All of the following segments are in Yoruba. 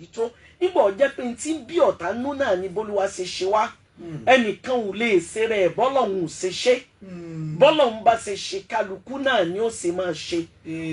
Tó nígbà ọjẹ́ pé tí ń bí ọ̀tá nú náà ni bólúwa ṣe ṣe wá, ẹnìkan ò lè ṣe rẹ̀ bọ́lọ́hún ò ṣe ṣe, bọ́lọ́hún bá ṣe ṣe kálukú náà ni ó ṣe máa ṣe.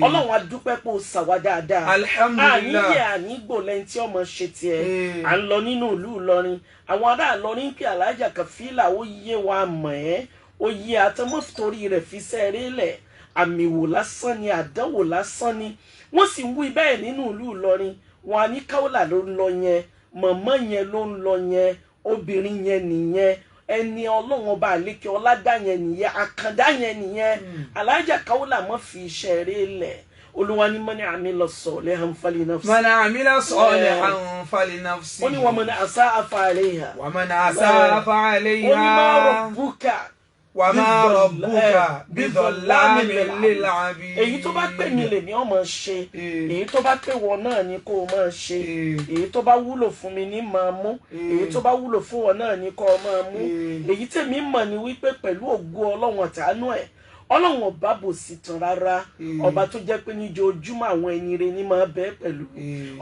Ọlọ́run a dúpẹ́ pé ó ṣàwá dáadáa. Alhamdulillah. Àníyẹ ànígbò lẹ́yìn tí ọmọ ṣe tiẹ̀. À ń lọ nínú ìlú Ìlọrin, àwọn ará Ìlọrin pé Alájà Kàfílà ó yé wa mọ̀ ẹ́, ó yé àtọmọ́fìtorí rẹ̀ fi sẹ́ẹ̀rẹ́ lẹ̀. Àmì wò lásán ni, àdánwò lásán ni. Wọ́n sì ń wí bẹ́ẹ̀ nínú ìlú Ìlọrin. Wọn á ní Káwọ́là ló ń lọ yẹn, mọ̀mọ́ yẹn ló ń lọ yẹn, obìnrin yẹn nìyẹn, ẹni Ọlọ́run ọba àlékè ọládá yẹn nìyẹn, àkàndá yẹn nìyẹn. Alájà Káwọ́là mọ́ fi iṣẹ́ rẹ̀ lẹ̀. Olúwa ní man amila salihan falinafsi. Man amila salihan falinafsi. Ó ní wa man asa'a fa alayha. Wa man asa'a fa alayha. Ó ní ma rabbuka. Wa ma rabbuka bidhallamin lil abid. Èyí tó bá pè mí lèmi ọmọ ṣe, èyí tó bá pè wọ náà ni kó o máa ṣe, èyí tó bá wúlò fún mi ní máa mú, èyí tó bá wúlò fún wọn náà ni kó o máa mú. Èyí tèmi mọ̀ ni wípé pẹ̀lú ògo Ọlọ́run àtàánú ẹ̀, Ọlọ́run ọba bò sí tán rárá, ọba tó jẹ́ pé níjoojúmọ́ àwọn ẹni rere ní máa bẹ́ẹ̀ pẹ̀lú.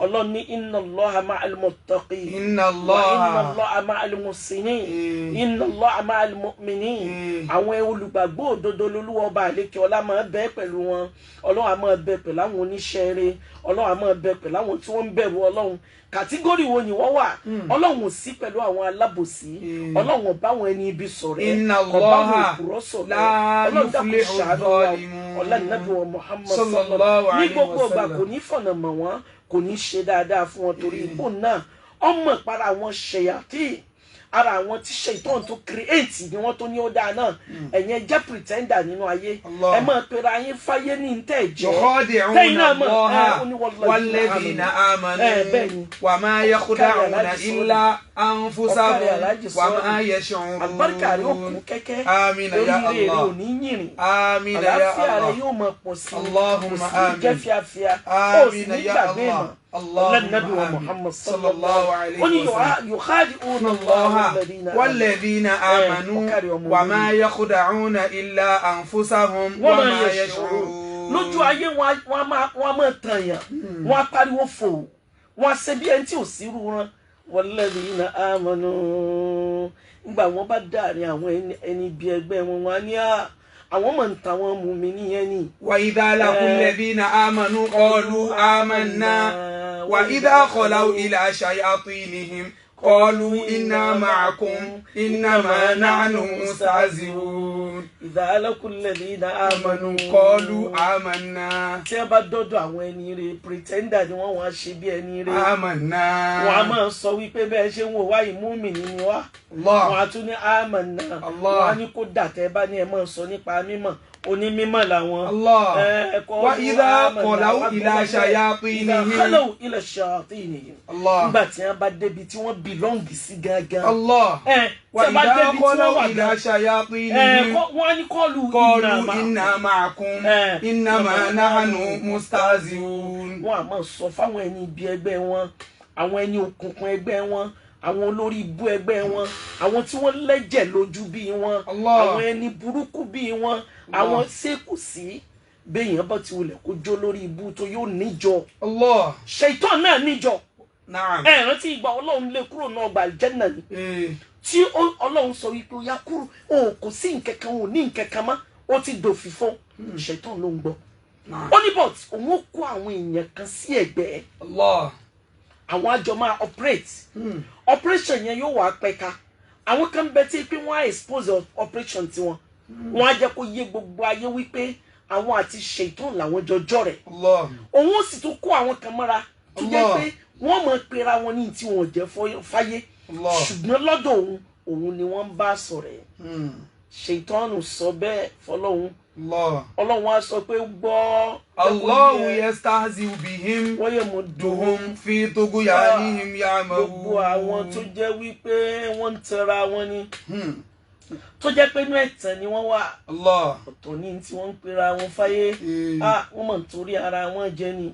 Ọlọ́run ní inna Allaha ma'al muttaqin, Inna wa inna Allaha Allaha ma'al muhsinin, inna Allaha ma'al mu'minin. Àwọn olùgbàgbọ́ òdodo lolúwa ọba àlékè ọlá máa bẹ́ẹ̀ pẹ̀lú wọn. Ọlọ́run á máa bẹ pẹ̀lú àwọn oníṣẹ́ rere, Ọlọ́run á máa bẹ pẹ̀lú àwọn tí wọ́n ń bẹ̀rù Ọlọ́run. Category wo ni wọ́n wà? Ọlọ́run ò sí pẹ̀lú àwọn alábòsí, Ọlọ́run ò bá àwọn ẹni ibi ṣọ̀rẹ́, Inna kò bá àwọn Allaha òpùrọ́ ṣọ̀rẹ́. la Ọlọ́run dákun yuflihu ṣàánú wa. adh-dhalimun. Ọlá nàbí wa Muhammad Sallallahu ní alayhi gbogbo wa ìgbà sallam. kò ní fọ̀nà mọ̀ wọ́n, kò ní ṣe dáadáa fún wọn, torí ipò náà ọmọ ìpara àwọn ṣèyàtì ara àwọn tí ṣètọ́n tó create ni wọ́n tó ní ó dáa náà. Ẹ̀yin jẹ́ pretender nínú ayé, Allah. ẹ máa pera yín fáyé ní ntẹ̀ jẹ́ يخادعون tẹ́yìn náà mọ̀ الله ẹ ó ní wallahi والذين آمنوا bẹ́ẹ̀ ni. وما يخدعون Ọ̀kàrẹ̀ Alhaji إلا أنفسهم Ọ̀kàrẹ̀ Alhaji وما Sọ́ọ̀lì. يشعرون. Àlùbáríkà rẹ̀ ó kún kẹ́kẹ́. آمين يا Oríire rẹ̀ ò الله. ní yìnrìn. آمين يا Àlàáfíà rẹ̀ الله. yóò máa pọ̀ sí i. Allahumma Kò sì ní amin. jẹ́ fíafíà, ó sì آمين ní يا gbàgbé الله. mọ́. اللهم Ọlọ́nàbí wa آمين. Muhammad sallallahu alayhi ó ní wa sallam. yukhadi'una الله alladhina والذين آمنوا ọ̀kàrẹ̀ ọmọ وما يخدعون إلا أنفسهم wọ́n máa وما yẹ ṣòro يشعرون. lójú ayé wọn, á máa tàn yàn, wọn á pariwo fò, wọn á ṣe bí ẹni tí ò sí rú wọn. Walladhina amanu, nígbà wọn bá dàrin àwọn ẹni bí ẹgbẹ́ wọn, wọn á ní à àwọn máa ń ta wọn mú mi níyẹn ni. وإذا لقوا الذين آمنوا قالوا آمنا وإذا خلوا إلى شياطينهم قالوا إنا معكم إنما نحن مستهزئون. Idha laqul ladhina amanu قالوا آمنا. Tí wọ́n bá dọ́dọ̀ àwọn ẹni rè, pretender ni wọ́n, wọ́n á ṣe bí ẹni rè, آمنا. wọ́n á máa sọ wípé bẹ́ẹ̀ ṣe ń wò wá ìmúmi ni wá. الله. Wọn á tún ní àmàna. Allah. Wọn á ní kó dàtẹ́ bá ní ẹ máa sọ nípa mímọ̀, onímímọ̀ làwọn. الله. Ẹ, وإذا àmàna, خلوا wá إلى gbọ́ شياطينهم. إذا خلوا إلى شياطينهم. الله. Nígbà tí wọ́n bá débi tí wọ́n belong sí gangan. الله. Tí wọ́n bá وإذا débi tí wọ́n خلوا wà إلى gan. شياطينهم Wọ́n á ní kọ́ọ̀lù قالوا إنا معكم Eh. إنما نحن مستهزئون. Wọ́n á máa sọ fáwọn ẹni ibi ẹgbẹ́ wọn, àwọn ẹni òkùnkùn ẹgbẹ́ wọn, àwọn olórí ibú ẹgbẹ́ wọn, àwọn tí wọ́n lẹ́jẹ̀ lójú bíi wọn, Allah. àwọn ẹni burúkú bíi wọn, àwọn ṣé kò sí béèyàn bá ti wulẹ̀ kó jó lórí ibú tó yóò níjọ. Allah. Ṣèitán náà níjọ. نعم. Ẹ rántí ìgbà Ọlọ́run lé kúrò náà ọgbà àlùjánnà ni, Eh. tí Ọlọ́run sọ wípé ó yá kúrò, o kò sí nǹkan kan, ò ní nǹkan kan mọ́, ó ti dòfìfo. Ṣèitán ló ń gbọ́. نعم. Ó ní but òun ó kó àwọn èèyàn kan sí ẹ̀gbẹ́, الله. àwọn àjọ máa operate. Operation yẹn yóò wá pẹ̀ka. Àwọn kan bẹ tí pé wọ́n á expose operation tiwọn, wọ́n á jẹ́ kó yé gbogbo ayé wípé àwọn àti ṣètò làwọn jọjọ́ rẹ̀. Allah. Òun ó sì tún kó àwọn kan mọ́ra tó jẹ́ Allah. pé wọ́n mọ̀ pera wọn ní tí wọn ò jẹ́ fáyé, Allah. ṣùgbọ́n lọ́dọ̀ òun, òun ni wọ́n ń bá sọ̀rọ̀ ẹ̀. Ṣètọ́nù sọ bẹ́ẹ̀ fọlọ́hun. Allah. Ọlọ́run á sọ pé gbọ́ Allahu yastahzi'u bihim wọ́n yẹ mọ̀ dùn duhum fi tughyanihim ya'mahun. Gbogbo àwọn tó jẹ́ wípé wọ́n ń tẹra wọn ni, tó jẹ́ pé inú ẹ̀tàn ni wọ́n wà, Allah. ọ̀tọ̀ ní tí wọ́n ń pera wọn fáyé. Ah, wọ́n mọ̀ ń torí ara wọn jẹ ni,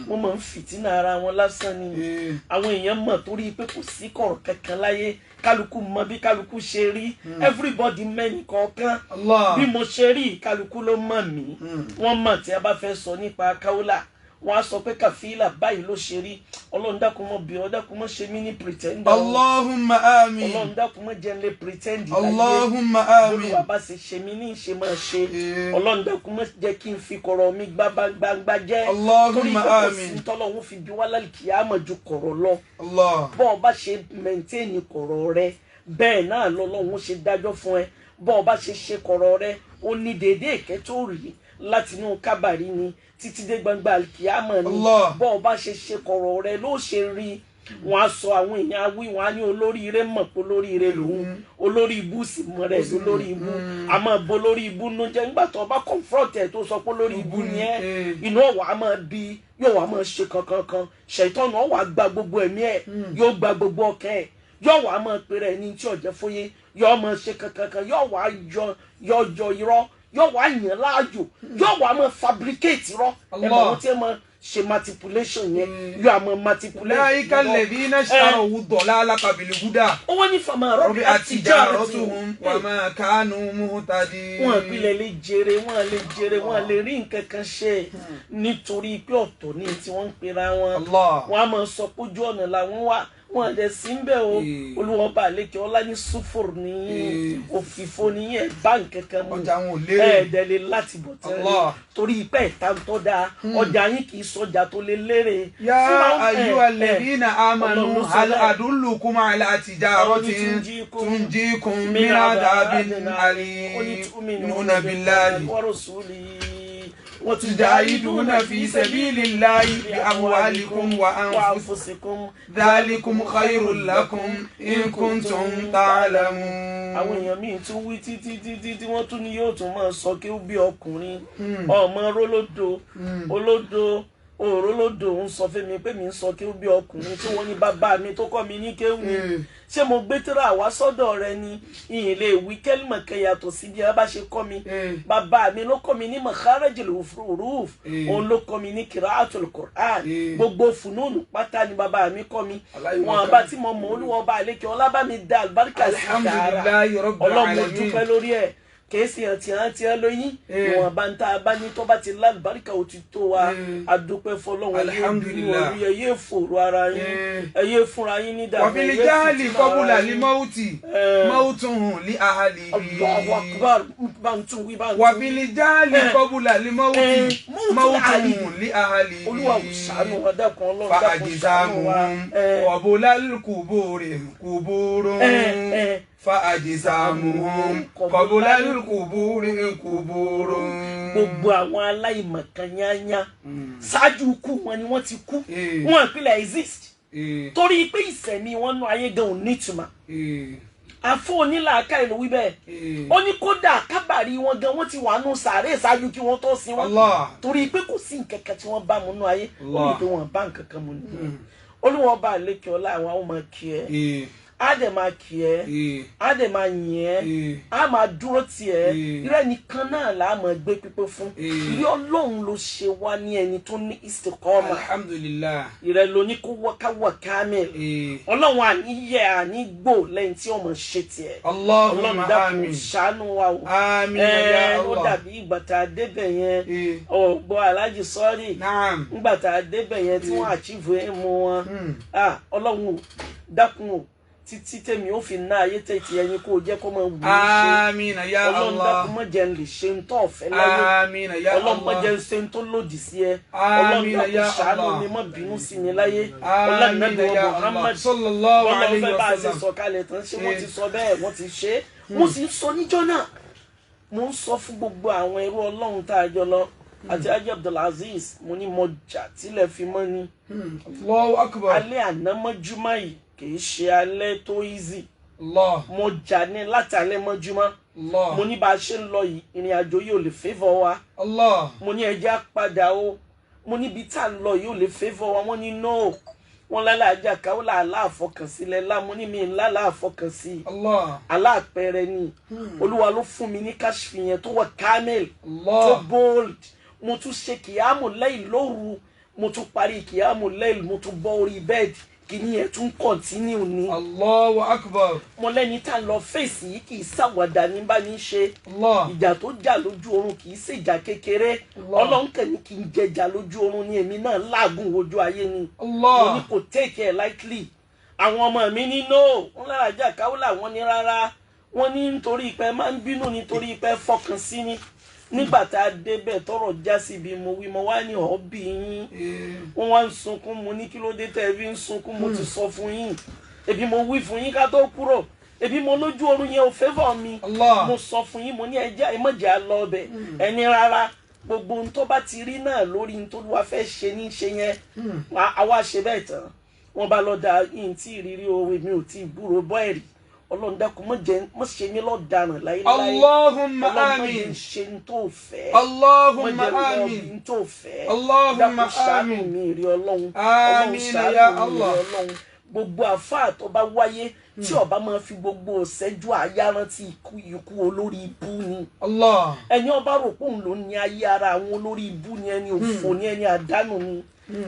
wọ́n mọ̀ ń fìtínà ara wọn lásán ni. Àwọn èèyàn mọ̀ torí pé kò sí kọ̀rọ̀ kankan láyé, kálukú mọ bí kálukú ṣe rí, everybody mẹ́ni kọ̀ọ̀kan. Allah. Bí mo ṣe rí, kálukú ló mọ̀ mí. Wọ́n mọ̀ tí a bá fẹ́ sọ nípa Káwólà. Wọ́n á sọ pé Kàfílà báyìí ló ṣe rí. Ọlọ́run dákun mọ́ bí ọ, dákun mọ́ ṣe mí ní pretender. Allahumma amin. Ọlọ́run dákun mọ́ jẹ́ n lè pretend láyé. Allahumma amin. Olúwa bá ṣe ṣe mí ní ṣe máa ṣe. Ọlọ́run dákun mọ́ jẹ́ kí n fi kọ̀rọ̀ mi gbangba jẹ́. Allahumma torí amin. kò sí tọ́lọ́hún fi bí wá lálùkìyámọ̀ ju kọ̀rọ̀ lọ. Allah. Bọ́ ọ bá ṣe maintain kọ̀rọ̀ rẹ, bẹ́ẹ̀ náà lọ́lọ́hún ṣe dájọ́ fún ẹ. Bọ́ ọ bá ṣe ṣe kọ̀rọ̀ rẹ, ó ní déédéé ìkẹ́ tó rí látinú kábàrí ni títí dé gbangba àlùkìyámọ̀ ni. Allah. Bọ́ ọ bá ṣe ṣe kọ̀rọ̀ rẹ ló ṣe rí. Wọ́n á sọ àwọn èèyàn awí, wọ́n á ní olóríire mọ̀ pé olóríire lòun, olórí ibú sì mọ̀ rẹ̀ lórí ibú. Àmọ́ bo lórí ibú nú jẹ́ nígbà tó bá confront ẹ̀ tó sọ pé olórí ibú ni ẹ́, inú ọ̀wà á máa bí, yóò wá máa ṣe kankankan. Ṣètọ́nù ọ̀wà gba gbogbo ẹ̀mí ẹ̀, yóò gba gbogbo ọkàn ẹ̀, yóò wá máa pèrè ẹni tí ọ̀jẹ̀ fóyé, yóò máa ṣe kankankan, yóò wá yọ irọ́, yóò wá yàn láàyò, yóò wá máa fabricate irọ́. Ẹ̀ mọ̀ wọ́n tí ẹ máa ṣe manipulation yẹn, yóò àmọ́ manipulate. Ulaika alladhina ishtaraw ad-dalalata bil-huda. Ó wọ́n ní fama rọ́bì tijaratuhum wa ma kanu muhtadin. Wọ́n ìpìlẹ̀ lè jèrè, wọ́n lè jèrè, wọ́n lè rí nǹkan kan ṣe nítorí pé ọ̀tọ̀ ní tí wọ́n ń pera wọn. Wọ́n á máa sọ pójú ọ̀nà làwọn wà, wọ́n lè sí ń bẹ̀ o. Olúwọba àlejò ọlá ní sùfòrò ní òfìfo ní ẹ̀ bá nǹkan kan mu, ẹ̀ẹ́dẹ̀lẹ̀ láti bọ̀ tẹ́lẹ̀ torí pé ẹ̀ta tó dáa, ọjà yín kì í sọjà tó lè lérè. Ya ayyuhal ladhina amanu hal adullukum ala tijaratin tunjikum min adhabin alim tu'minuna billahi wa rasulihi wa tujahiduna fi sabilillahi bi amwalikum wa anfusikum dhalikum khayrun lakum in kuntum ta'lamun. Àwọn èèyàn míì tún wí títí títí tí wọ́n tún ní yóò tún máa sọ kí ó bí ọkùnrin ọmọ rólódò olódò òrólódò ń sọ fún mi pé mi ń sọ kí ó bí ọkùnrin tí wọ́n ní bàbá mi tó kọ́ mi ní kéwù ni. Ṣé mo gbé tírà wá sọ́dọ̀ rẹ ni? Ìyìn lè wí kẹ́lìmọ̀ kan yàtọ̀ sí bí a bá ṣe kọ́ mi. Bàbá mi ló kọ́ mi ní makharijul huruf, òun ló kọ́ mi ní kiraatul Qur'an, gbogbo fùnúnù pátá ni bàbá mi kọ́ mi. Wọn bá tí mo mọ̀ Olúwa ọba àlékè ọlá bá mi da àlùbáríkà sí tààrà. Ọlọ́run dúpẹ́ lórí ẹ̀. Kèésì àti àti ẹlòyìn ìwọ̀n bá ń tá a bá ní tó bá ti lálùbáríkà ó ti tó wa. Adúpẹ́ fọlọ́wọ́n Alhamdulillah. Ẹ yé fòrò ara yín, ẹ yé fúnra yín ní dàgbà. Wàbílí jáàlì kọ́bùlà ní mọ́ọ̀tì mọ́ọ̀tún ní ahàlì. Allahu akbar, bá ń tún wí bá ń tún. Wàbílí jáàlì kọ́bùlà ní mọ́ọ̀tì mọ́ọ̀tún ní ahàlì. Olúwa ò ṣàánú wa, dákun Ọlọ́run dákun ṣàánú wa. Fàájìsàmùhùn ọ̀bùlà kùbúrì kùbúrún. Fàájìsàmùhùn kọ̀bùlà kùbúrì kùbúrún. Gbogbo àwọn aláìmọ̀kan yányá ṣáájú ikú wọn ni wọ́n ti kú, wọn ìpìlẹ̀ exist torí pé ìsẹ̀mí wọn nú ayé gan ò nítumọ̀. Àfọ onílàáká ìlú wí bẹ́ẹ̀, ó ní kódà kábàárì wọn gan wọ́n ti wà nù sàárè ṣáájú kí wọ́n tó sin wọn torí pé kò sí nǹkan kan tí wọ́n bá mu nú ayé. Ó ní pé wọ́n bá nǹkan kan mu nù. Olúwa ọba àlékè ọlá àwọn ọmọ kí ẹ, á dẹ̀ máa kí ẹ, á dẹ̀ máa yìn ẹ́, á máa dúró tì ẹ́. Irú ẹnìkan náà là á máa gbé pípé fún. Ìrẹ́ Ọlọ́run ló ṣe wá ní ẹni tó ní istiqama. Alhamdulillah. Ìrẹ́ ló ní kó wá kámẹ́l. Ọlọ́run àní yẹ àní gbò lẹ́yìn tí ọmọ ṣe tiẹ̀. Allahumma Ọlọ́run dákun àmín. ṣàánú wa o. Àmín ya Ó Allah. dàbí ìgbà tá a débẹ̀ yẹn, ọ̀gbọ́n Alhaji sọ́ọ̀rì. Naam. Ńgbà tá a débẹ̀ yẹn tí wọ́n àchífù ẹ̀ mú wọn. Ọlọ́run dákun o, títí tèmi ó fi ná ayé tètè ẹyin kó o jẹ́ kó máa wù ú ṣe. Àmín ya Allah. Ọlọ́run dákun má jẹ́ n lè ṣe ń tọ́ ọ̀fẹ́ láyé. Àmín ya Allah. Ọlọ́run má jẹ́ n ṣe ń tó lòdì sí ẹ. Ọlọ́run Àmín dákun ya ṣàánú Allah. mi, má bínú sí mi láyé. Ọlọ́run Àmín Nábì wa ya Allah. Muhammad Sallallahu Ọlọ́run alayhi fẹ́ wa bá a ṣe sallam. sọ kalẹ̀ tán, ṣé wọ́n ti sọ bẹ́ẹ̀, wọ́n ti ṣe é. Mo sì ń sọ níjọ́ náà, mo ń sọ fún gbogbo àwọn ẹrú Ọlọ́run tá a jọ lọ àti Haji Abdulaziz, mo ní mo jà tílẹ̀ fi mọ́ ni. Allahu akbar. Alẹ́ àná mọ́júmọ́ yìí kì í ṣe alẹ́ tó easy. Allah. Mo jà ní láti alẹ́ mọ́júmọ́. Allah. Mo ní bá a ṣe ń lọ yìí, ìrìn àjò yìí ò lè favour wa. Allah. Mo ní ẹjẹ́ á padà o. Mo níbi tá a lọ yìí ò lè favour wa. Wọ́n ní no. Wọ́n lálẹ́ káwọ́ làálàá àfọkànsí lẹ́la. Mo ní mi ńlá àfọkànsí. Allah. Aláàpẹrẹ ni. Olúwa ló fún mi ní káṣífì yẹn tó wà kámẹ́l, tó Allah. bold. Mo tún ṣe kìámù lẹ́yìn lóru, mo tún parí kìámù lẹ́yìn, mo tún bọ́ orí bẹ́ẹ̀dì. Kìíní ẹ̀ tún continue ni. Allahu akbar. Mo lẹ́ni tá a lọ fèsì yìí kì í ṣàwàdà ní bá ní ṣe. Allah. Ìjà tó jà lójú oorun kì í ṣèjà kékeré. Allah. Ọlọ́run kàn ní kí n jẹjà lójú oorun ni, èmi náà láàgùn ojú ayé ni. Allah. Mo ní kò take it lightly. Àwọn ọmọ mi ní no, wọn lára jà káwọ́là, wọn ní rárá, wọn ní nítorí pé máa ń bínú, nítorí pé fọkàn sí ni. Nígbà tá a débẹ̀ tọ́rọ̀ já síbi mo wí, mo wá ní ọ̀ọ́bì yín. Wọ́n wá ń sunkún. Mo ní kí ló dé tẹ́ ẹ fi ń sunkún? Mo ti sọ fún yín, ebi mo wí fún yín ká tó kúrò, ebi mo lójú oorun yẹn ò favour mi. Allah. Mo sọ fún yín, mo ní ẹjẹ́ ẹ má jẹ́ á lọ ọbẹ̀. Ẹni rárá, gbogbo ohun tó bá ti rí náà lórí ohun tó wá fẹ́ ṣe ní ṣe yẹn. Àwa ṣe bẹ́ẹ̀ tán, wọ́n bá lọ da yín tí ìrírí o, èmi ò tí ì gbúrò bọ́ ẹ̀rí. Ọlọ́run dákun, má jẹ́ má ṣe mí lọ́daràn láéláé. Allahumma Ọlọ́run, má jẹ́ amin. ṣe ń tó fẹ́. Allahumma má jẹ́ lọ amin. bí ń tó fẹ́. Allahumma Dákun ṣàánú amin. mi rí Ọlọ́run. Amin Ọlọ́run ṣàánú ya mi rí Allah. Ọlọ́run. Gbogbo àfáà tó bá wáyé tí ó bá máa fi gbogbo ìṣẹ́jú àyá rántí ikú olórí ibú ni. Allah. Ẹni ọba rò pé òun ló ní ayé ara àwọn, olórí ibú ni, ẹni òfò ni, ẹni àdánù ni.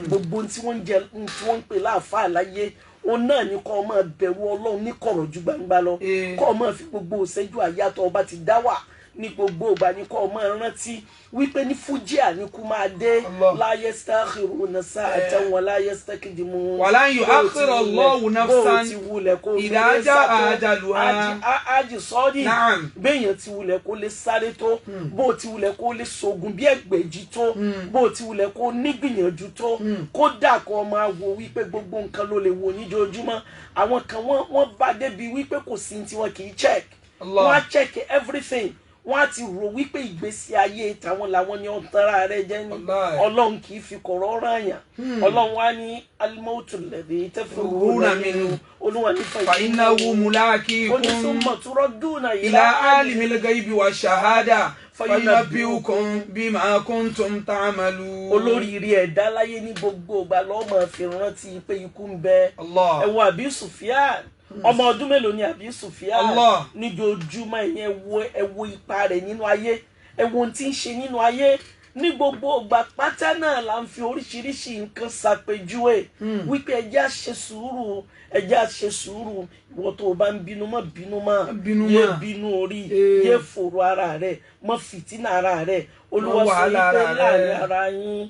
Gbogbo ohun tí wọ́n ń jẹ, ohun tí wọ́n ń pè láàfáà láyé, òun náà ni kó máa bẹ̀rù Ọlọ́run ní kọ̀rọ̀ ju gbangba lọ. Kó máa fi gbogbo ìṣẹ́jú àyá tó ọba ti dá wà ní gbogbo ìgbà ni kó máa rántí wípé ní fújì àníkú máa dé. Allah. La yastakhiruna sa'atan wa la yastakdimun. Walan yu'akhkhira Allahu nafsan bó ti wulẹ̀ kó fi idha lè jaa sá tó. ajaluha. Ájì sọ́ọ́dì. Na'am. Béèyàn ti wulẹ̀ kó lè sáré tó, bó ti wulẹ̀ kó lè sogun bí ẹgbẹ̀jì tó, bó ti wulẹ̀ kó nígbìyànjú tó, kódà kó máa wo wípé gbogbo nǹkan ló lè wo níjoojúmọ́. Àwọn kan wọ́n bá débi wípé kò sí tí wọn kì í check. Allah. Wọ́n á check everything. Wọ́n á ti rò wípé ìgbésí ayé tàwọn làwọn ni ọ̀n tara rẹ jẹ́ ní. Wallahi. Ọlọ́run kì í fi kọ̀rọ̀ ràn yàn. Ọlọ́run wá ní al-mawtu alladhi tafirruna Tafirruna minhu. minhu. Olúwa ní Fa innahu mulaqikum. ó ní summa turadduna ila alimil ghaibi wa shahada Fayunabbi'ukum fayunabbi'ukum bima kuntum ta'malun. Olóríire ẹ̀dá láyé, ní gbogbo ìgbà lọ́ọ́ máa fi rántí pé ikú ń bẹ. Allah. Ẹ wo Àbí Sùfíàn, ọmọ ọdún mélòó ni Àbí Sùfíàn? Allah. Níjojúmọ́ ìyẹn, wo, ẹ wo ipa rẹ̀ nínú ayé, ẹ wo ohun tí ń ṣe nínú ayé ní gbogbo ìgbà pátá náà là ń fi oríṣiríṣi nǹkan ṣàpèjúwe wípé ẹ jẹ́ á ṣe sùúrù, ẹ jẹ́ á ṣe sùúrù. Ìwọ tó o bá ń bínú, má bínú mọ́. Bínú Yé mọ́. bínú orí, yé fòrò ara rẹ̀, mọ́ fìtínà ara rẹ̀. Olúwa Má sọ wàhálà wípé ara rẹ̀. láàrin ara yín,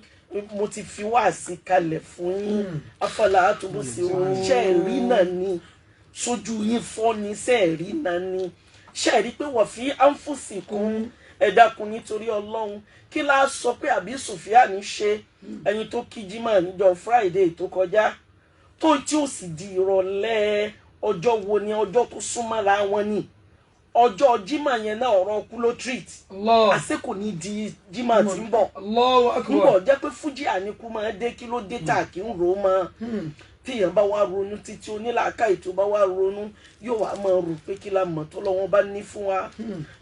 mo ti fi wáàsí kalẹ̀ fún yín. Afọlá àtúbọ̀sí ṣe rí náà ni sójú yín fọ́ ni, ṣe rí náà ni ṣe rí pé wọ́n fi ánfùsì kún. Ẹ dákun, nítorí Ọlọ́run, kí la sọ pé àbí Sùfíàní ṣe, ẹni tó kí jímọ̀ níjọ́ Friday tó kọjá, tó tí ó sì di ìrọ̀lẹ́ ọjọ́ wo ni, ọjọ́ tó súnmọ́ra wọn ni ọjọ́ jímọ̀ yẹn náà, ọ̀rọ̀ kú ló treat. Allah. Àṣé kò ní di jímọ̀ tí ń bọ̀? Allahu Ń akbar. bọ̀ jẹ́ pé fújì àníkú máa dé. Kí ló dé tá kí ń rò ó mọ́? Tíyẹn bá wá ronú títí, onílàákàyè tó bá wá ronú, yóò wá máa rò pé kí la mọ̀ tó lọ́wọ́ bá ní fún wa,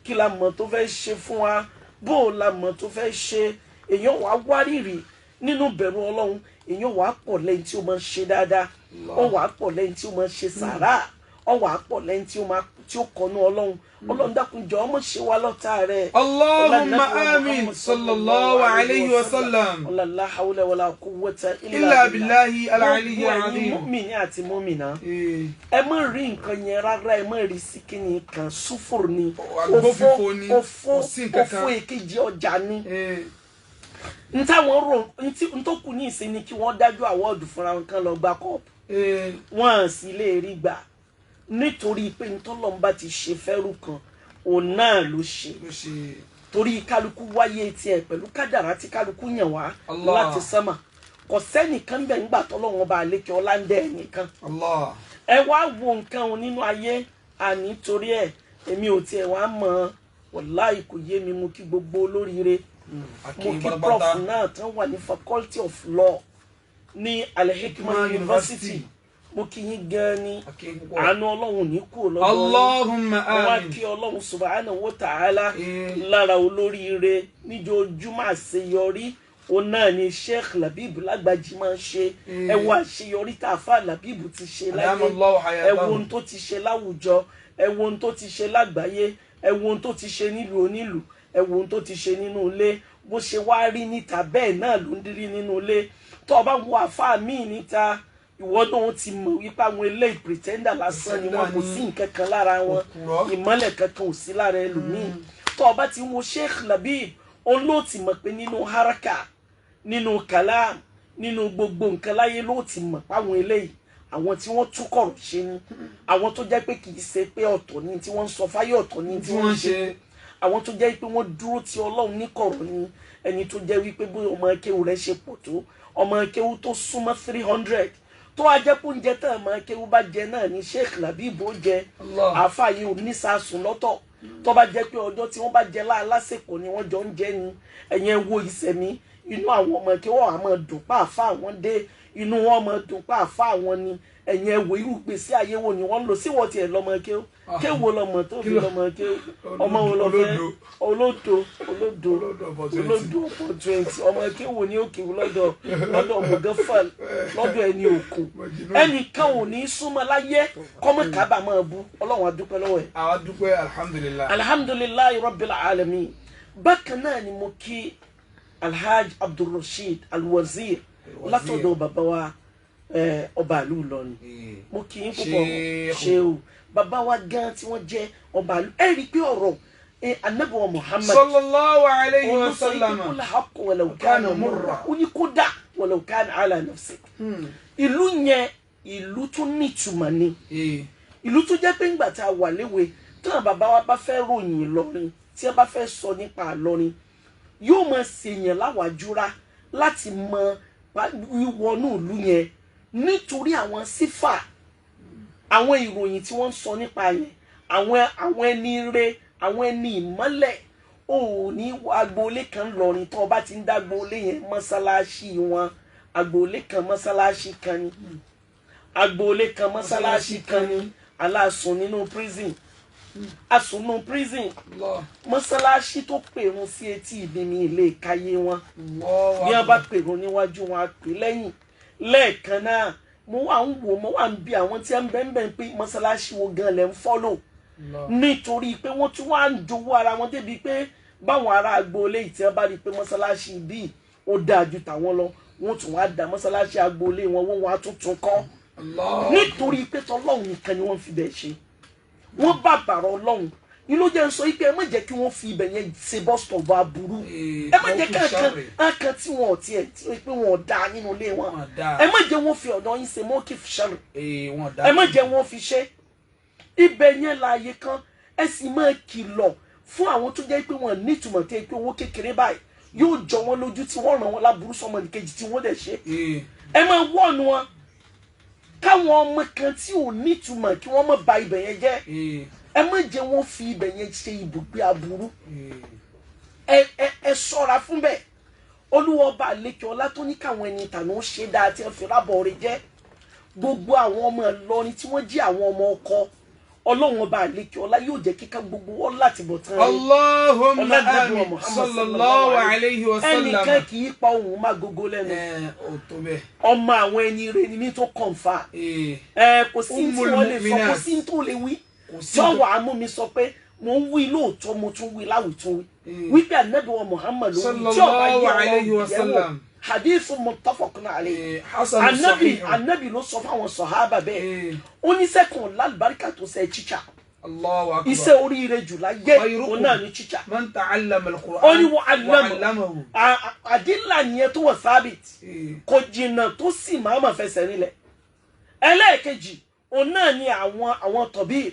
kí la mọ̀ tó fẹ́ ṣe fún wa, bó o la mọ̀ tó fẹ́ ṣe. Èèyàn wá wárìrì nínú bẹ̀rù Ọlọ́run, èèyàn wá pọ̀ lẹ́yìn tí ó máa ń ṣe dáadáa, ó wá pọ̀ lẹ́yìn tí ó máa ń ṣe sàrà, ó wá pọ̀ lẹ́yìn tí ó máa tí ó kọnu Ọlọ́run. Ọlọ́run dákun jọ̀ọ́, mọ̀ ṣe wá lọ́tà rẹ̀. Allahumma amin, sallallahu alayhi wa sallam. Wala la hawla wala quwwata illa billahi al-ali Gbogbo ẹ̀yin al-azim. Mùmínì àti mùmínà, ẹ má rí nǹkan yẹn rárá, ẹ má rí síkìnì kan, súfòrò ni. Agbófinfo ni, Òfò. Kò sí nǹkan kan. Òfò èkejì ọjà ni n táwọn rò n tó kù ní ìsìn ni kí wọ́n dájú award fúnra wọn kan lọ gba cup. Wọ́n sì lè rí gbà nítorí pé ntọ́lọ́mbà ti ṣe fẹ́rù kan, òun náà ló ṣe. Ló ṣe. Torí kálukú wáyé tiẹ̀ pẹ̀lú kádàrá tí kálukú yàn wá Allah. láti sánmà. Kò sẹ́nìkan bẹ̀ ńgbà tọ́lọ́wọ́n bá lékè ọlá ń dẹ́ ẹnìkan. Allah. Ẹ wá wo nǹkan òun nínú ayé àní. Torí ẹ èmi ò tiẹ̀ wá mọ̀, wàláì kò yé mi. Mo kí gbogbo olóríire, mo Akin kí prof pátápátá. náà tán wà ní Faculty of Law ní Al-Hikmah Hikmah University. University. Mo kí yín gan ni. Akin púpọ̀. Àánú Ọlọ́run ní kúrò lọ́dọ̀ yín. Allahumma Mo wá amin. kí Ọlọ́run subhanahu wa ta'ala lára olóríire níjojúmọ́. Àṣeyọrí òun náà ni Sheikh Labib Lágbàjì máa ń ṣe. Ẹ wo àṣeyọrí tá a fa Labib ti ṣe láyé. Adamallahu Ẹ wo hayatahu. ohun tó ti ṣe láwùjọ, ẹ wo ohun tó ti ṣe lágbàáyé, ẹ wo ohun tó ti ṣe nílùú onílùú, ẹ wo ohun tó ti ṣe nínú ilé. Bó ṣe wá rí níta, bẹ́ẹ̀ náà ló ń rí nínú ilé. Tó o bá wo àfáà míì níta, Ìwọ náà ti mọ̀ wípé àwọn eléyìí pretender lásán ni wọn, kò sí nǹkan kan lára wọn, ìmọ́lẹ̀ kankan ò sí lára ẹlòmíì. Tó o bá ti wo Sheikh Labib, òun ló ti mọ̀ pé nínú haraka, nínú kalam, nínú gbogbo nǹkan láyé ló ti mọ̀ páwọn eléyìí àwọn tí wọ́n tún kọ̀rọ̀ ṣe ni, àwọn tó jẹ́ pé kì í ṣe pé ọ̀tọ̀ ni tí wọ́n ń sọ fáyé, ọ̀tọ̀ ni tí wọ́n ń ṣe, àwọn tó jẹ́ pé wọ́n dúró ti Ọlọ́run ní kọ̀rọ̀ ni. Ẹni tó jẹ́ wípé bí ọmọ akéwù rẹ̀ ṣe pọ̀ tó, ọmọ akéwù tó súnmọ́ 300, tó wá jẹ́ pé oúnjẹ tán ọmọ akéwù bá jẹ náà ni Sheikh Labib ó jẹ. Àáfàá yìí ò ní sàásùn lọ́tọ̀. Tó bá jẹ́ pé ọjọ́ tí wọ́n bá jẹ lásìkò ni wọ́n jọ ń jẹ ni. Ẹ̀yẹn wo ìsẹ̀mí inú àwọn ọmọ akéwù àwọn máa dùn pa àáfàá wọn dé, inú wọn máa dùn pa àáfàá wọn ni. Ẹ̀yẹn wo irú gbèsè ayé wo ni wọ́n ń lò sí wọ́n tiẹ̀ lọ́mọ akéwù kéwo lọmọ tó fi lọmọ kéwù, ọmọ wo lọ fẹ́? Olódo olódo olódo opportunity. Ọmọ kéwù ni ó kéwù lọ́dọ̀ lọ́dọ̀ mọ̀gánfàl, lọ́dọ̀ ẹni òkun, ẹnìkan ò ní súnmọ́ láyé kọ́mọ kábà máa bú. Ọlọ́run a dúpẹ́ lọ́wọ́ ẹ̀. Àwa dúpẹ́, alhamdulilayi. Alhamdulilayi rabbil alamin. Bákan náà ni mo kí Alhaji Abdulrasheed Alwazir látọ̀dọ̀ bàbá wa ọba àlù Ìlọrin. Mo kí yín púpọ̀, ṣe o bàbá wa gan tí wọ́n jẹ́ ọba àlù. Ẹ rí i pé ọ̀rọ̀ Ànábì wa Muhammad sallallahu alayhi wa sallam olùsọ ìpínkù walau kana murra, ó ní kódà walau kana ala nafsik. Ìlú yẹn ìlú tó nítumọ̀ ni, ìlú tó jẹ́ pé ńgbà tá a wà léwe, tí àwọn bàbá wa bá fẹ́ ròyìn Ìlọrin, tí wọ́n bá fẹ́ sọ nípa Ìlọrin, yóò máa ṣèyàn láwàjúra láti mọ wíwọnú ìlú yẹn, nítorí àwọn sífà, àwọn ìròyìn tí wọ́n ń sọ nípa yẹn, àwọn ẹni re, àwọn ẹni ìmọ́lẹ̀. Ò ní agboolé kan lọrin tó o bá ti ń dá agboolé yẹn mọ́sálásí wọn, agboolé kan mọ́sálásí kan ni, agboolé kan mọ́sálásí kan ni. Aláàsùn nínú prison, asùn nínú prison, mọ́sálásí tó pèrún sí etí ìbímí ilé ìkáyé wọn, bí wọ́n bá pèrún níwájú wọn á pè lẹ́yìn lẹ́ẹ̀kan náà. Mo wà ń wò, mo wà ń bi àwọn tí wọ́n bẹ́ẹ̀ bẹ́ẹ̀ pé mọ́sálásí wo gan lẹ́ ń fọ́lò, nítorí pé wọ́n tún wá ń jowó ara wọn débi pé báwọn ará agboolé yìí tí wọ́n bá rí i pé mọ́sálásí bíi ó dáa ju tàwọn lọ, wọ́n tún wá da mọ́sálásí agboolé wọn, wọ́n wá tún tún kọ́, nítorí pé tọlọ́hun nìkan ni wọ́n fi bẹ̀ ṣe. Wọ́n bá bàrọ̀ Ọlọ́run ni ló jẹ́ ń sọ pé ẹ má jẹ́ kí wọ́n fi ibẹ̀ yẹn ṣe bọ́sítọ̀ bá burú. Ẹ má jẹ́ kankan tí wọn ò tiẹ̀ tí pé wọn ò dáa nínú ilé wọn, ẹ má jẹ́ wọ́n fi ọ̀dọ̀ yín ṣe mọ́kì ṣẹlẹ̀, ẹ má jẹ́ wọ́n fi ṣe ibẹ̀ yẹn láàyè kan. Ẹ sì máa kìlọ̀ fún àwọn tó jẹ́ pé wọ́n nítumọ̀ tẹ́ pé owó kékeré báyìí yóò jọ wọn lójú tí wọ́n ràn wọ́n láburú sọmọ nìkejì tí wọ́n dẹ̀ ṣe. Ẹ máa wọ́ọ̀nù wọn káwọn ọmọ kan tí ò nítumọ̀ kí wọ́n má ba ibẹ̀ yẹn jẹ́. Ẹ má jẹ́ wọ́n fi ibẹ̀ yẹn ṣe ibùgbé aburú. Ẹ ṣọ́ra fún bẹ́ẹ̀. Olúwa ọba àlekè ọlá tó ní káwọn ẹni tàná ó ṣe dáa tí wọ́n fi rábọ̀ rẹ̀ jẹ́, gbogbo àwọn ọmọ Ìlọrin tí wọ́n jí àwọn ọmọ ọkọ, Ọlọ́run ọba àlekè ọlá yóò jẹ́ kíkà gbogbo wọn láti bọ̀ tán. Allahumma amin sallallahu alayhi wa sallam. Ẹnìkan kì í pa ohun má gogo lẹ́nu. Ọmọ àwọn ẹni rẹ ni mí tó kọ̀ǹfà. Kò sí tí wọ́n lè sọ, kò sí tó lè wí. Sọ́wọ́ àmú mi sọ pé mo ń wí lóòótọ́, mo tún wí láwùtún wí. Wípé Ànábì wa Muhammad ló wí tí ọba yẹ ọ̀rọ̀ yẹ̀ wò. Hadithu muttafaqun alayhi. Anabi ló sọ fáwọn sọ̀hábà bẹ́ẹ̀. Ó ní sẹ́kùn lálùbáríkà tó ṣe chicha. Iṣẹ́ oríire jù láyé òun náà ní chicha. Man ta'allama al-Qur'an. Ó ní wa 'allamahu. Àdínlà nìyẹn tó wọ̀ sábìt. Kò jìnnà tó sì máa ma fẹsẹ̀ nílẹ̀. Ẹlẹ́ẹ̀kejì òun náà ni àwọn tọ̀bíb,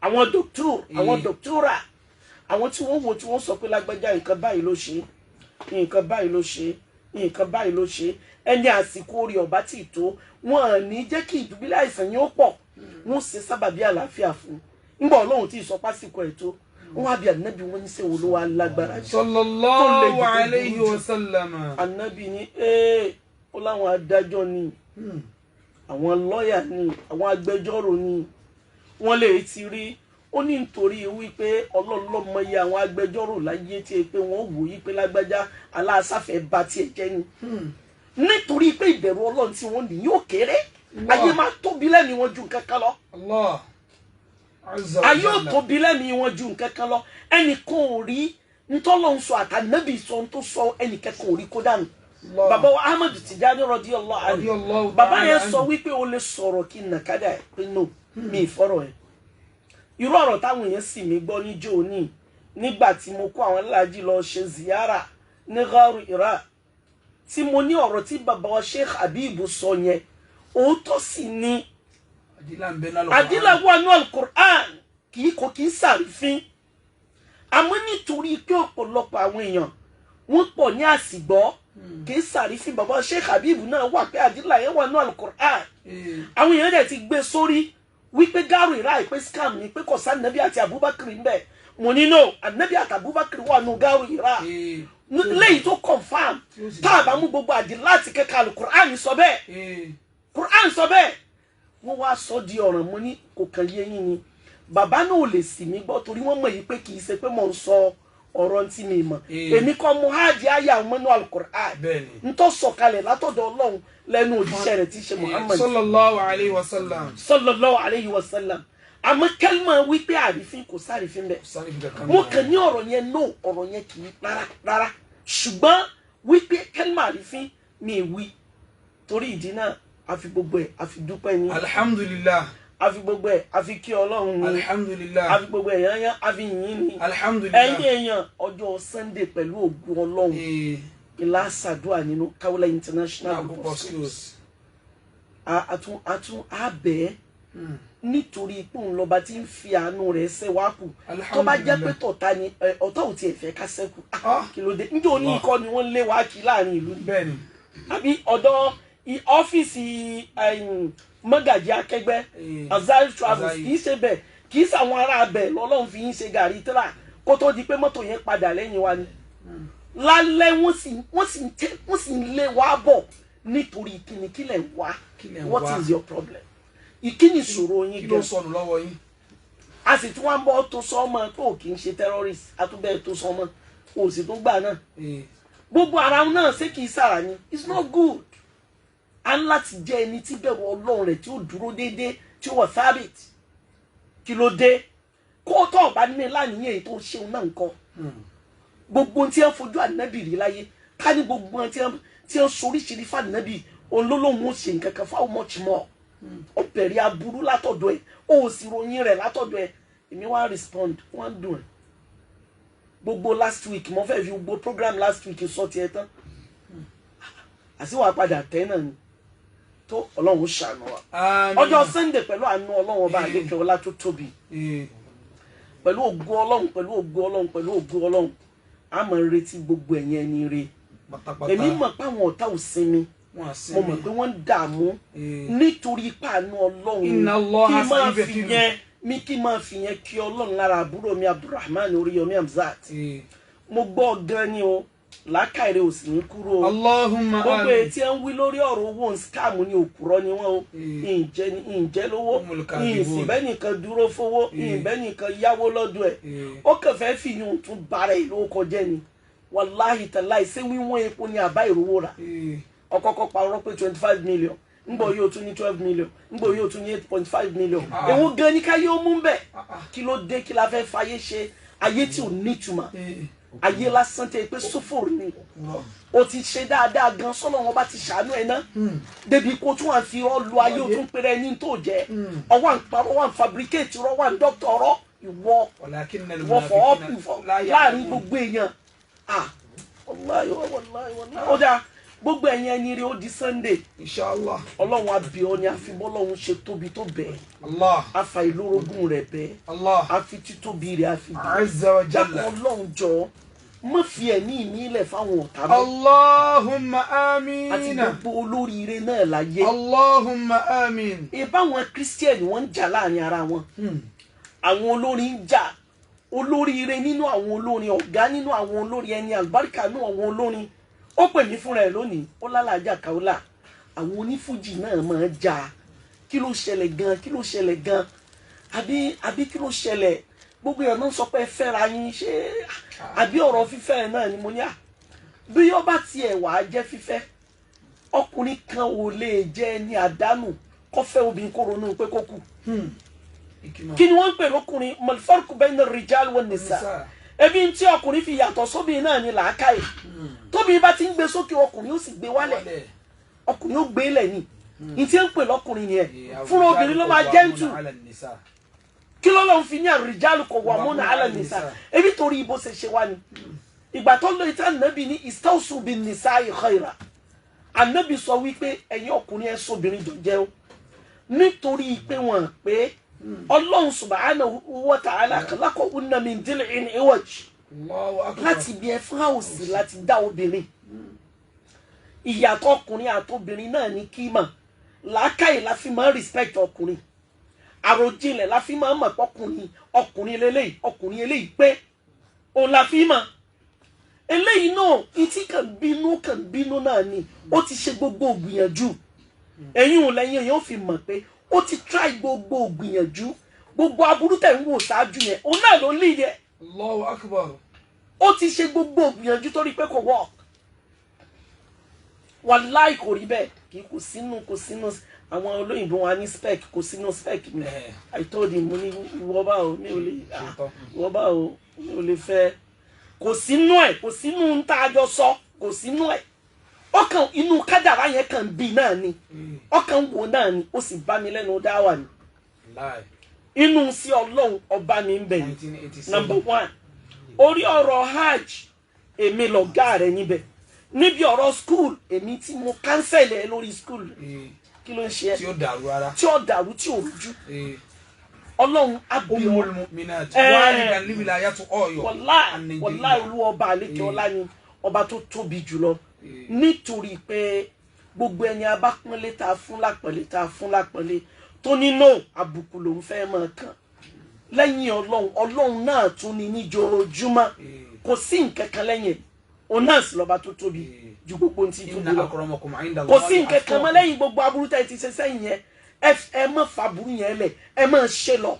àwọn dòkítúr, àwọn dòkítúrà, àwọn tí wọ́n wo tí wọ́n sọ pé lágbájá nǹkan báyìí ló ṣe, nǹkan báyìí ló ṣe, nǹkan báyìí ló ṣe. Ẹni àsìkò orí ọba tí tó, wọn à ní jẹ́ kí ìdùbílẹ̀ àìsàn yẹn ó pọ̀, wọ́n ṣe sábàbí àlàáfíà fún un. Ńgbà Ọlọ́run tí ì sọ pásìkò ẹ̀ tó, wọ́n á bí Ànábì wọn ní sẹ́wọ́ ló wá lágbára jù. Sallallahu alayhi wa sallam. Ànábì ní ó láwọn adájọ́ ni, àwọn lọ́ọ̀yà ni, àwọn agbẹjọ́rò ni, wọ́n lè ti rí. Ó ní nítorí wípé Ọlọ́run ló mọ iye àwọn agbẹjọ́rò láyé tí pé wọ́n wò yí pé lágbájá aláàsáfẹ́ bá tiẹ̀ jẹ́ ni. Nítorí pé ìbẹ̀rù Ọlọ́run tí wọ́n ní yóò kéré, ayé máa tóbi lẹ́mìí wọn ju nǹkan kan lọ. Ayé ò tóbi lẹ́mìí wọn ju nǹkan kan lọ. Ẹnìkan ò rí ntọ́lọ́run sọ àtànábì sọ tó sọ, ẹnìkan kan ò rí kó dànù. Bàbá wa Ahmad Tijani radiyallahu anhu, bàbá yẹn sọ wípé o lè sọ̀rọ̀ kí nàkádà ẹ̀ pé no, mi ìfọ̀rọ̀ ẹ̀. Irú ọ̀rọ̀ táwọn èèyàn sì mí gbọ́ níjó ní nígbà tí mo kó àwọn aláàjì lọ ṣe ziyara ní Gharu Hira, tí mo ní ọ̀rọ̀ tí bàbá wa Sheikh Habib sọ yẹn òótọ́ sì ni. Àdìlà wà ní Al-Qur'an, kì í sàrífín. Àmọ́ nítorí pé ọ̀pọ̀lọpọ̀ àwọn èèyàn wọ́n pọ̀ ní àsìgbọ́, kì í sàrífín. Bàbá Sheikh Habib náà wà pé àdìlà yẹn wà ní Al-Qur'an. Àwọn èèyàn dẹ̀ ti gbé sórí wípé Gharu Hira pé scam ni, pé kò sá Ànábì àti Abubakar ń bẹ̀. Mo ní no, Ànábì àti Abubakar wà ní Gharu Hira léyìí tó confam. Tá a bá mú gbogbo àdìlà láti kẹ́kẹ́ Al-Qur'an sọ bẹ́ẹ̀, Qur'an sọ bẹ́ẹ̀. Wọ́n wá sọ di ọ̀ràn. Mo ní kò kàn yé yín ni. Bàbá náà ò lè sì mí gbọ́ torí wọ́n mọ̀ yìí pé kì í ṣe pé mò ń sọ ọ̀rọ̀ tí mi mọ̀. Èmi kọ́ mo háàjì àyà mọ́nú Al-Qur'an n tó sọ̀kalẹ̀ látọ̀dọ̀ Ọlọ́run lẹ́nu òjíṣẹ́ rẹ̀ tí í ṣe Muhammad sallallahu alayhi wa sallam. Sallallahu alayhi wa sallam. Àmọ́ kẹ́lìmọ̀ wípé àrífín kò sárífín bẹ́ẹ̀. Mo kàn ní ọ̀rọ̀ yẹn no, ọ̀rọ̀ yẹn kì í rárá rárá. Ṣùgbọ́n wípé kẹ́lìmọ̀ àrífín mi wí torí ìdí náà a fi gbogbo ẹ̀ a fi dúpẹ́ ni. Alhamdulillah. A fi gbogbo ẹ̀ a fi kí Ọlọ́run ni. Alhamdulillah. A fi gbogbo ẹ̀ yányán a fi yìn ni. Alhamdulillah. Ẹ̀yin èèyàn, ọjọ́ Sunday pẹ̀lú ògùn Ọlọ́run ìlà ṣàdúrà nínú Kaula International Group of Schools. Àtún abẹ́ nítorí pé òun lọ́ba tí ń fi àánú rẹ̀ ṣe wá kù. Tó bá jẹ́ pé tọ̀ta ni ọ̀tá ò tiẹ̀ fẹ́ ká ṣẹ́kù. Kí ló dé? Níjọ́ ní ikọ́ ni wọ́n lé wá kí láàrin ìlú. Bẹ́ẹ̀ni. Àbí ọ̀dọ́ ọ́fíìsì mọ́gàjí akẹgbẹ́ Azari Travels kì í ṣe bẹ́ẹ̀, kì í ṣàwọn ará abẹ lọ́lọ́run fi ń ṣe gàrí tíra kó tó di pé mọ́tò yẹn padà lẹ́yìn wa ni. Lálẹ́ wọ́n sì ń lé wa bọ̀ nítorí kíni? Kílẹ̀ wá? What is your problem? Ìkíni ìṣòro yín gan? Kí ló sọnù lọ́wọ́ yín? A sì tún wá ń bọ́ tó sọ́mọ pé ò kì í ṣe terrorist, àtúbẹ̀ tó sọ́mọ ò sì tún gbà náà. Gbogbo ara náà ṣé kì í sára ni? It's not good. A ń láti jẹ́ ẹni tí bẹ̀rù Ọlọ́run rẹ̀ tí ó dúró déédéé, tí ó wà sábìt. Kí ló dé? Kó tó ọ̀bá ní láníyàn èyí tó ṣeun náà nǹkan. Gbogbo tí wọ́n fojú ànábì rí láyé, ká ní gbogbo tí wọ́n soríṣiríṣi fànábì, òun ló lóun ó ṣe nǹkan kan fáwọn much more. Ó bẹ̀rẹ̀ aburú látọ̀dọ̀ ẹ̀, ó sì ròyìn rẹ̀ látọ̀dọ̀ ẹ̀. Èmi wá respond, wọ́n dùn ẹ̀. Gbogbo last week, mo fẹ́ fi gbogbo program last week sọ tiẹ̀ tán. Àsìwà padà tẹ́ náà ni. Tó Ọlọ́run ṣàánú wa. Ọjọ́ Sunday pẹ̀lú àánú Ọlọ́run ọba àlékè ọlá tó tóbi, pẹ̀lú ògo Ọlọ́run, pẹ̀lú ògo Ọlọ́run, pẹ̀lú ògo Ọlọ́run, a máa ń retí gbogbo ẹ̀yin ẹni re. Èmi mọ̀ pé àwọn ọ̀tá ò sinmi, mo mọ̀ pé wọ́n ń dààmú nítorí ipá àánú Ọlọ́run. Kí máa fi yẹn mi kí máa fi yẹn kí Ọlọ́run lára àbúrò mi Abdulrahman Oríyọmí Hamzat. Mo gbọ́ gan ni o, làákàyèrè ò sì ní kúrò o. Gbogbo etí ẹ ń wí lórí ọ̀rọ̀ owó scam ni òkúrọ́ ni wọ́n o. Ǹjẹ́ lówó, ìsìnbẹ́ nìkan dúró fowó, ìbẹ́ nìkan yáwó lọ́dọ̀ ẹ̀. Ó kàn fẹ́ fi yún tún bara ìlú kọjá ni. Wàláhì tàláì, ṣé wíwọ́n epo ni àbá ìrówó rà? Ọkọ̀ọ̀kọ̀ parọ́ pé 25 million, ńgbọ̀ yóò tún ní 12 million, ńgbọ̀ yóò tún ní 8.5 million. Èwo gan ni ká yóò mú bẹ́ẹ̀? Kí ló dé? Kí la fẹ́ fayé ṣe? Ayé tí ò nítumọ̀, ayé lásán tẹ pé sófò ni. O ti ṣe dáadáa gan, sọlọ wọn bá ti ṣàánú ẹ náà débi kó tún à ń fi ọ lu ayé, o tún péré ní tó jẹ ọwọ́ à ń parọ́, wà ń fabricate rọ, wà ń dọ́kítọ̀ rọ, ìwọ ìwọ fọ ọ́ láàrin gbogbo èèyàn. Wàláhì wàláhì wàláhì. Ó dáa, gbogbo ẹ̀yin ẹni rí, ó di Sunday Inshallah. Ọlọ́run abiyọ́ ni àfibọ́lọ́run ṣe tóbi tó bẹ́ẹ̀, afa ìlórógún rẹ̀ bẹ́ẹ̀, àfi títóbi rẹ̀ àfi bẹ́ẹ̀. Dákun Ọlọ́run jọ, má fi ẹ̀mí mi lẹ̀ fáwọn ọ̀tá mi. Allahumma àmín. Àti gbogbo olóríire náà láyé. Allahumma àmín. Ìbáwọn Kírísítẹ́nì wọ́n ń jà láàrin ara wọn. Àwọn olórin ń jà. Olóríire nínú àwọn olórin, ọ̀gá nínú àwọn olórin, ẹni àlùbáríkà nínú àwọn olórin. Ó pè mí fúnra ẹ̀ lónìí, ó lálàájà Kaula. Àwọn onífújì náà máa ń jà. Kí ló ṣẹlẹ̀ gan? Kí ló ṣẹlẹ̀ gan? Àbí kí ló ṣẹlẹ̀? Gbogbo èèyàn náà sọ pé fẹ́ra yín, ṣé àbí ọ̀rọ̀ fífẹ́ náà ni mo ní à? Bí ó bá tiẹ̀ wà á jẹ́ fífẹ́, ọkùnrin kan ò lè jẹ́ ẹni àdánù kó fẹ́ obìnrin kó ronú pé kó kù. Kí ni wọ́n ń pè lọ́kùnrin? Mal farqu bayna rijal wan nisa. Ebi tí ọkùnrin fi yàtọ̀ sóbìnrin náà ni làákàyè. Tóbi bá ti ń gbé sókè ọkùnrin ó sì gbé wálẹ̀, ọkùnrin ó gbé lẹ̀ ni. Ní tí ń pè lọ́kùnrin yẹn fúnra obìnrin ló máa jẹ́ǹtù. Kí ló lọ́n fi ní àrìjálù kò wà mọ́nà alẹ́ nìsa? Ebi torí ibo ṣe ṣe wá ni. Ìgbà tó lóye tí ànábì ní istawsu bin nisa'i khaira, ànábì sọ wípé ẹ̀yin ọkùnrin ẹ̀ sóbìnrin jọ jẹ́ o, nítorí pé wọ́n pé Ọlọ́run subhanahu wa ta'ala khalaqahunna min dil'in iwaj, láti ibi ẹ̀fọn òsì láti dá obìnrin. Ìyàtọ̀ ọkùnrin àtobìnrin náà ní kíma làákàyè la fi máa ń respect ọkùnrin, àròjinlẹ̀ la fi máa ń mọ̀ pọ́kùnrin ọkùnrin eléyìí, ọkùnrin eléyìí pé òun la fi mọ̀ eléyìí náà. Etí kàn bínú, kàn bínú náà ni. Ó ti ṣe gbogbo ògbìyànjú, ẹ̀yin ò lẹ́yìn èèyàn fi mọ̀ pé ó ti try gbogbo ògbìyànjú. Gbogbo aburú tẹ̀ ń wò ṣáájú yẹn, òun náà ló lead ẹ̀. Allahu Akbar. Ó ti ṣe gbogbo ògbìyànjú torí pé kò work. Wàláì kò rí bẹ́ẹ̀. Kì í kò sínú àwọn olóyìnbó wa ní spec, kò sínú spec mi. I told him, mo ní ìwọ bá o, mi ò lè, ìwọ bá o, mi ò lè fẹ́. Kò sínú ẹ̀, kò sínú ń tá a jọ sọ, kò sínú ẹ̀. Ọkàn inú kádàrá yẹn kàn bí náà ni, ọkàn wò náà ni. Ó sì bá mi lẹ́nu dáwà ni inú sí Ọlọ́run ọba mi ń bẹ̀ ni. Number one, orí ọ̀rọ̀ hajj, èmi lọ̀gá rẹ̀ níbẹ̀. Níbi ọ̀rọ̀ school, èmi tí mo cancel ẹ lórí school, kí ló ń ṣe ẹ? Tí ó dàrú rárá. Tí ó dàrú, tí ò rújú. Ọlọ́run abiyọ Ummul mu'minat walidan liwilayatu Ọ̀yọ́. Wàláì wàláì, olúwa ọba àlékè ọlá ni ọba tó tóbi jùlọ, nítorí pé gbogbo ẹni abápọ́nlé tá a fún lápọ̀nlé, tá a fún lápọ̀nlé, tó ní no, àbùkù lòún fẹ́ máa kàn lẹ́yìn Ọlọ́run. Ọlọ́run náà tún ní níjoojúmọ́, kò sí nǹkan kan lẹ́yìn ẹ̀. Òun náà sì lọ́ba tó tóbi ju gbogbo ohun tí tóbi Inna lọ. akramakum inda Kò sí Allahi nǹkan kan mọ́ atqakum. lẹ́yìn gbogbo aburú tẹ́ ẹ ti ṣe sẹ́yìn yẹn. Ẹ má fa aburú yẹn lẹ̀, ẹ má ṣe lọ.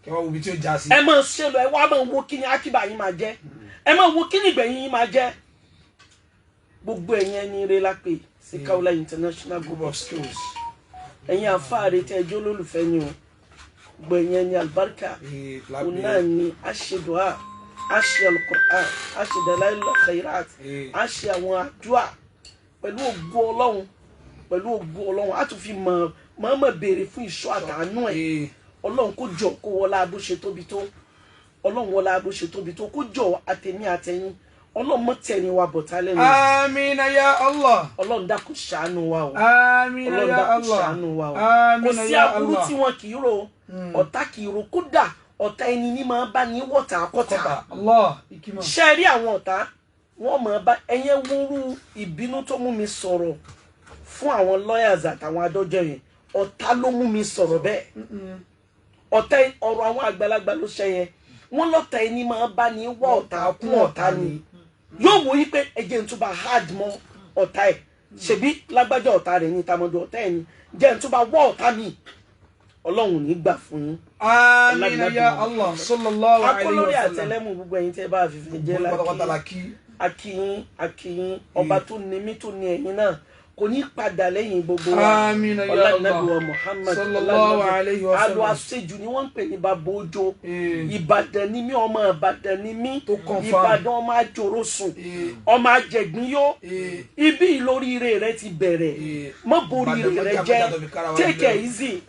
Kẹwàá wo ibi tí ó já sí. Ẹ má ṣe lọ, ẹ wá máa wo kí ni akíba yín máa jẹ́, ẹ máa wo kí ni ìgbẹ̀yìn yín máa jẹ́. Gbogbo ẹ̀yin ẹni rẹ lápè sí Kaula International Group Group of Schools. Ẹ̀yin àfáàrẹ tẹ́ ẹjọ́ lólùfẹ́ ni o, gbogbo ẹ̀yin ẹni àlùbáríkà, òun náà ni a ṣe dùá, a ṣe alukur'an, a ṣe dalail khairat, a ṣe àwọn àdúà pẹ̀lú ògo Ọlọ́run. Pẹ̀lú ògo Ọlọ́run, a tún fi mọ̀ mọ̀ọ́mọ̀ béèrè fún ìṣọ́ àtàánú ẹ̀. Ọlọ́run kó jọ, kó wọlá bó ṣe tóbi tó. Ọlọ́run wọlá bó ṣe tóbi tó, kó jọ àtẹ̀mí àtẹ̀yìn. Ọlọ́run mọ́ tẹ̀yìn wa bọ̀tá lẹ́nu. Amina ya Allah. Ọlọ́run dákun ṣàánú wa o. Amina Ọlọ́run ya dákun Allah. ṣàánú wa o. Kò Amina sí ya aburú Allah. tí wọn kì í ro, ọ̀tá kì í ro. Kódà ọ̀tá ẹni ní máa bá ní wọ̀tá kọ́tà. Kọ́tà Allah ikima. Ṣe rí àwọn ọ̀tá wọ́n máa bá ẹyẹ wúrú. Ìbínú tó mú mi sọ̀rọ̀ fún àwọn lawyers àtàwọn adájọ́ yẹn, ọ̀tá ló mú mi sọ̀rọ̀ bẹ́ẹ̀. Ọ̀tá, ọ̀rọ̀ àwọn àgbàlagbà ló ṣe yẹn. Wọ́n lọ́tà ẹni máa bá ní wá ọ̀tá kún ọ̀tá ni. Yóò wò yí pé ẹjẹ̀ ń túbà hard mọ́ ọ̀tá ẹ̀, ṣebí lágbájá ọ̀tá rẹ̀ ní, tamọ́dọ̀ ọ̀tá ẹ̀ ní, jẹ́ ń túbà wọ́ ọ̀tá mi. Ọlọ́run ò ní gbà fún yín. Amina ya Allah sallallahu alayhi Akólórí wa sallam. àtẹlẹ́mù, gbogbo ẹ̀yin tẹ́ bá fífi jẹ́ Gbogbo pátápátá lákì la kí. Akíyín, akíyín. Ọba tó ní mí, tó ní ẹ̀yin náà, kò ní padà lẹ́yìn gbogbo wa. Amina ya Ọlá Allah. nàbí wa Muhammad. Sallallahu alayhi wa Alo sallam. àṣejù ni wọ́n ń pè ní bàbá ojo. Ìbàdàn ni mí, ọmọ Ìbàdàn ni mí. Tó confirm. Ìbàdàn, ọmọ àjòrò sùn, ọmọ àjẹgbín yó. Ibi ìlóríire rẹ ti bẹ̀rẹ̀. Mọ́ borí Ìbàdàn rẹ mọ́jà jẹ́. mọ́jà tó fi kára wa Take it lẹ́rù. easy.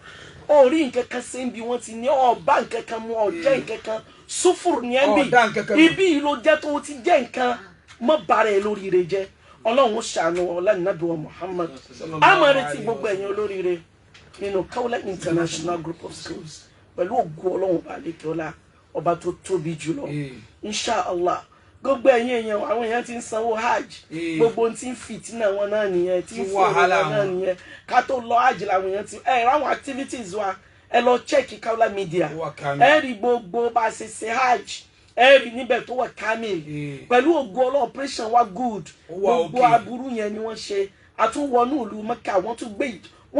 Orí nǹkan kan ṣe ń bi wọ́n ti ní ọba nǹkan kan mú ọjẹ́ nǹkan kan sùfùrù ní ẹ́ ń bì. Ọ̀dà nǹkan kan mọ̀. Ibi yìí ló jẹ́ tó ti jẹ́ nǹkan. Mọ́ bara ẹ̀ lóríire jẹ́. Ọlọ́run ó ṣàánú ọlá nàbí wa Muhammad. Sallallahu A máa retí alayhi gbogbo wa ẹ̀yin olóríire nínú Kaula International Group of Schools pẹ̀lú ògo Ọlọ́run ọba àlekèọ́lá, ọba tó tóbi jùlọ. Inshallah, gbogbo ẹ̀yin èèyàn, àwọn èèyàn ti ń sanwó hajj. Gbogbo ohun tí ń fìtínà wọn náà nìyẹn, tí ń Tí fòrò wàhálà wọn náà wọn. nìyẹn. Ká tó lọ hajj làwọn èèyàn ti ẹ ráwọn activities wa. Ẹ lọ check Kaula Media. Ó wà kamil. Ẹ rí gbogbo bá a ṣe ṣe hajj, ẹ rí níbẹ̀ tó wà kamil. Pẹ̀lú ògo Ọlọ́run, operation wa good. Ó wà Gbogbo okay. aburú yẹn ni wọ́n ṣe. Àtúnwọnú ìlú Mẹ́kà, wọ́n tún gbé